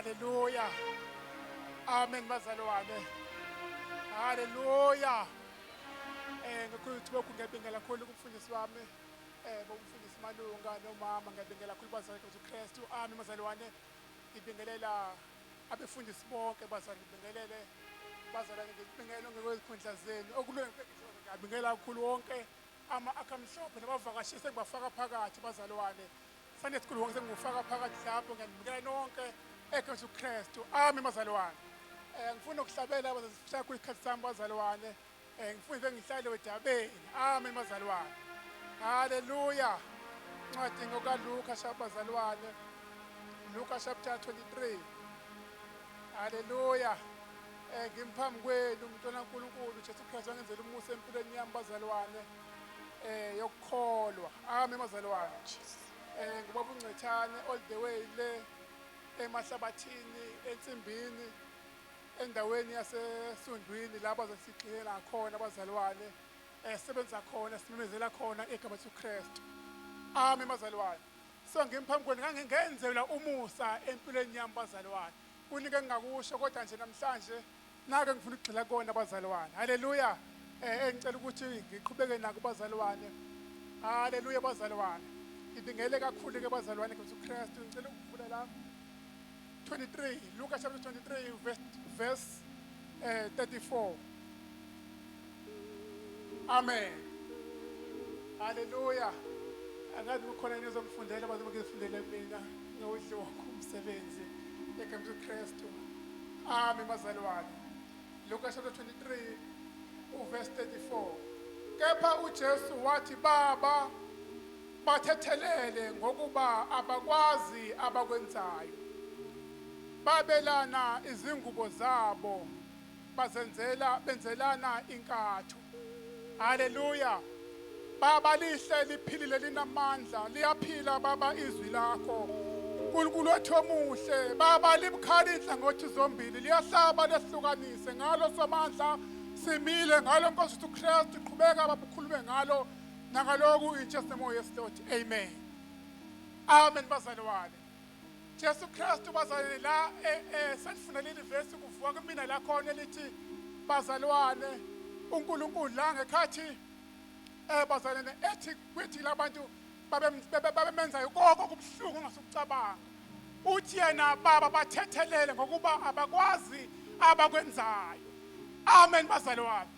Haleluya. Amen bazalwane. Haleluya. Ngikhulu ukuthi lokhu ngiyabingela kakhulu kumfundisi wami bomfundisi Malunga nomama, ngiyabingela kakhulu bazalwane Jesu Kristu. Amen bazalwane. Ngibingelela abefundisi bonke bazalwane, ngibingelele bazalwane, ngibingelele ngokwezikhundla zenu. Okulunge ngiyabingela kakhulu wonke ama-akha amhlophe nabavakashi sengibafaka phakathi bazalwane. Sunday school wonke sengifaka phakathi lapho, ngiyanibukela nonke eGesu Kristu. Amen bazalwane. Ngifuna ukuhlabela bazosishaya isikhathi sami bazalwane. Ngifuna nje ngihlale wedabeni. Amen bazalwane. Haleluya. Incwadi ngokaLuka shap bazalwane. Luka chapter 23. Haleluya. Ngimphambi kwenu umntwana kaNkulunkulu Jesu Kristu wangenzela umusa empilweni yami bazalwane. Yokukholwa. Amen bazalwane. Ngubaba uNcethane all the way le emahlabathini ensimbini endaweni yaseSundwini lapho azosigxila khona abazalwane, sebenza khona, simemezela khona igama leJesu Kristu. Amen bazalwane. So ngimphambi kwenu ngangingenzela umusa empilweni yami bazalwane. Kuningi engingakusho kodwa nje namhlanje nake ngifuna ukugxila kona bazalwane. Haleluya. Engicela ukuthi ngiqhubeke nako bazalwane. Haleluya bazalwane. Ngibingele kakhulu ke bazalwane Jesu Kristu. Ngicela ukuvula la 23, Luka chapter 23 verse 34. Amen. Haleluya. Angazi kukhona yini ezongifundela baze ngifundele mina ngewudliwa umsebenzi egameni likaKristu. Amen bazalwane. Luka chapter 23 uverse 34. Kepha uJesu wathi, Baba, bathethelele ngokuba abakwazi abakwenzayo. Babelana izingubo zabo, bazenzela benzelana inkatho. Haleluya. Baba lihle liphilile linamandla, liyaphila Baba izwi lakho. Nkulunkulu wethu omuhle, Baba libukhali inhlangothi zombili, liyahlaba lehlukanise ngalo somandla simile ngalo Nkosi Jesu Kristu. Qhubeka Baba ukhulume ngalo nangaloku in Jesus name, yes Lord. Amen. Amen bazalwane. Jesu Kristu bazalwane la selifunelile ivesi kuvuka kumina la khona elithi bazalwane uNkulunkulu la ngekhathi bazalwane ethi kwithi labantu babemenza konke okubuhlungu ongasukucabanga, uthi yena Baba bathethelele ngokuba abakwazi abakwenzayo. Amen bazalwane.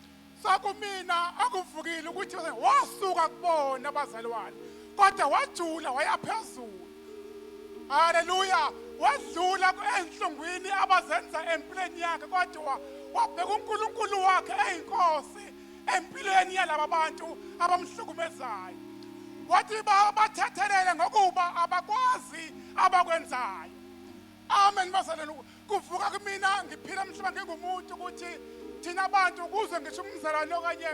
Sakumina akuvukile ukuthi wasuka kubona bazalwane, kodwa wajula waya phezulu. Haleluya. Wadlula enhlungwini abazenza empilweni yakhe, kodwa wabheka uNkulunkulu wakhe eyinkosi empilweni yalaba bantu abamhlukumezayo. Wathi bathethelele ngokuba abakwazi abakwenzayo. Amen bazalwane. Kuvuka kumina ngiphila emhlaba ngingumuntu ukuthi thina abantu kuze ngisho umzalwane okanye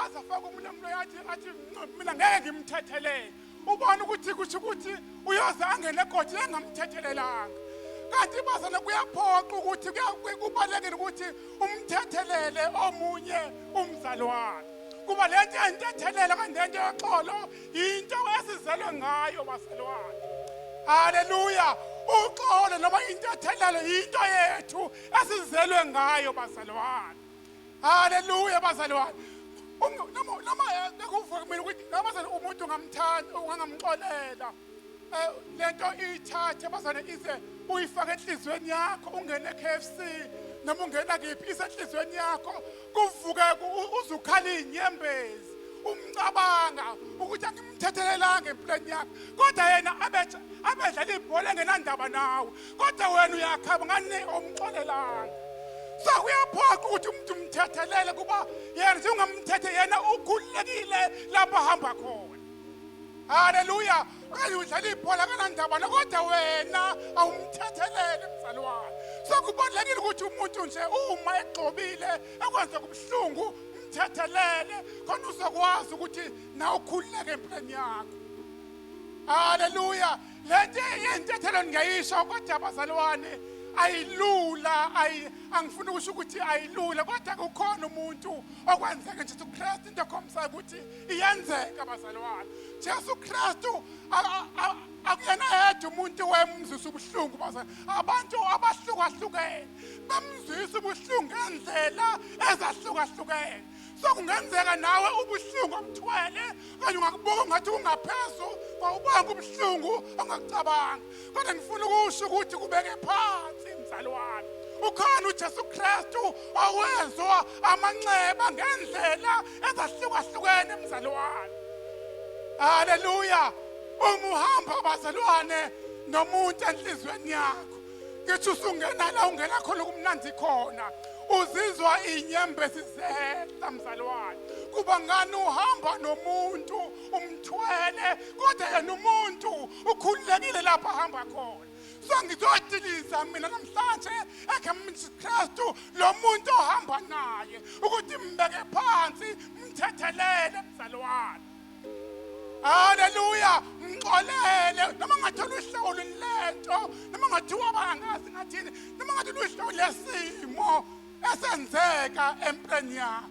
azafaka umuntu emloyeni athi mina ngeke ngimthethelele, ubona ukuthi kusho ukuthi uyoze angene egodini engamthethelelanga. Kanti bazalwane kuyaphoqa ukuthi kubalulekile ukuthi umthethelele omunye umzalwane, kuba le nto yentethelelo okanye le nto yoxolo yinto esizelwe ngayo bazalwane. Haleluya. Uxolo noma intethelelo yinto yethu esizelwe ngayo bazalwane. Haleluya bazalwane. Noma kuvuka kumina ukuthi noma umuntu ungamthanda ungangamxolela, lento iyithathe bazalwane ize uyifake enhliziyweni yakho, ungene e-KFC noma ungena kephi, isenhliziyweni yakho, kuvuke uzukhala iy'nyembezi umcabanga ukuthi angimthethelelanga empilweni yakho, kodwa yena abedlala ibhola engenandaba nawe, kodwa wena uyakhaba ngani omxolelanga. So kuyaphoqa ukuthi umuntu umthethelele, kuba yena nje ungamthethe yena ukhululekile lapho ahamba khona. Haleluya. Okanye udlala ibhola kanandaba kodwa wena awumthethelele mzalwane. So kubalulekile ukuthi umuntu nje uma egxobile ekwenza kubuhlungu umthethelele, khona uzokwazi ukuthi nawe ukhululeke empilweni yakho. Haleluya. Le nto yentethelelo ngiyayisho kodwa bazalwane ayilula, angifuni ukusho ukuthi ayilula, kodwa kukhona umuntu okwenzeka Jesu Kristu into ekhombisayo ukuthi iyenzeka bazalwane. Jesu Kristu Akuyena yedwa umuntu wemzwisa ubuhlungu bazalwane, abantu abahlukahlukene bemzwisa ubuhlungu ngendlela ezahlukahlukene. So kungenzeka nawe ubuhlungu obuthwele okanye ungakubuka ungathi ungaphezu kwawubonke ubuhlungu ongakucabanga, kodwa ngifuna ukusho ukuthi kubeke phansi mzalwane. Ukhona uJesu Kristu owezwa amanxeba ngendlela ezahlukahlukene mzalwane. Haleluya! Uma uhamba bazalwane nomuntu enhliziyweni yakho, ngithi usungena la ungena khona kumnandi khona, uzizwa inyembezi zehla mzalwane. Kuba ngani uhamba nomuntu umthwele, kodwa yena umuntu ukhululekile lapho ahamba khona. So ngizodiliza mina namhlanje egameni Kristu lo muntu ohamba naye ukuthi mbeke phansi, mthethelele mzalwane. Haleluya, mxolele noma ngathola uhlobo lento, noma ngathiwa bangazi ngathini, noma ngathi uhlobo lesimo esenzeka empilweni yakho.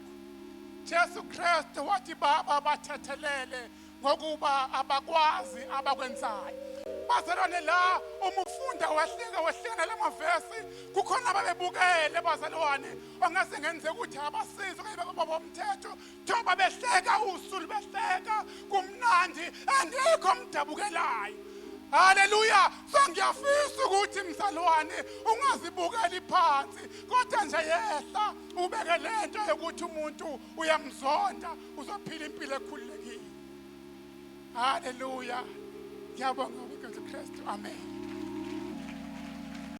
Jesu Kristu wathi, Baba, bathethelele ngokuba abakwazi abakwenzayo. Bazalwane, la uma ufunda wehlika wehlika nalamavesi, kukhona ababebukele bazalwane ongase ngenzeka ukuthi abasizi okanye babomthetho thoba behleka usulu, behleka kumnandi, engekho omdabukelayo. Haleluya! So ngiyafisa ukuthi mzalwane ungazibukeli phansi, kodwa nje yehla ubeke lento yokuthi umuntu uyamzonda, uzophila impilo ekhululekile. Haleluya! Ngiyabonga kuJesu Kristu, amen.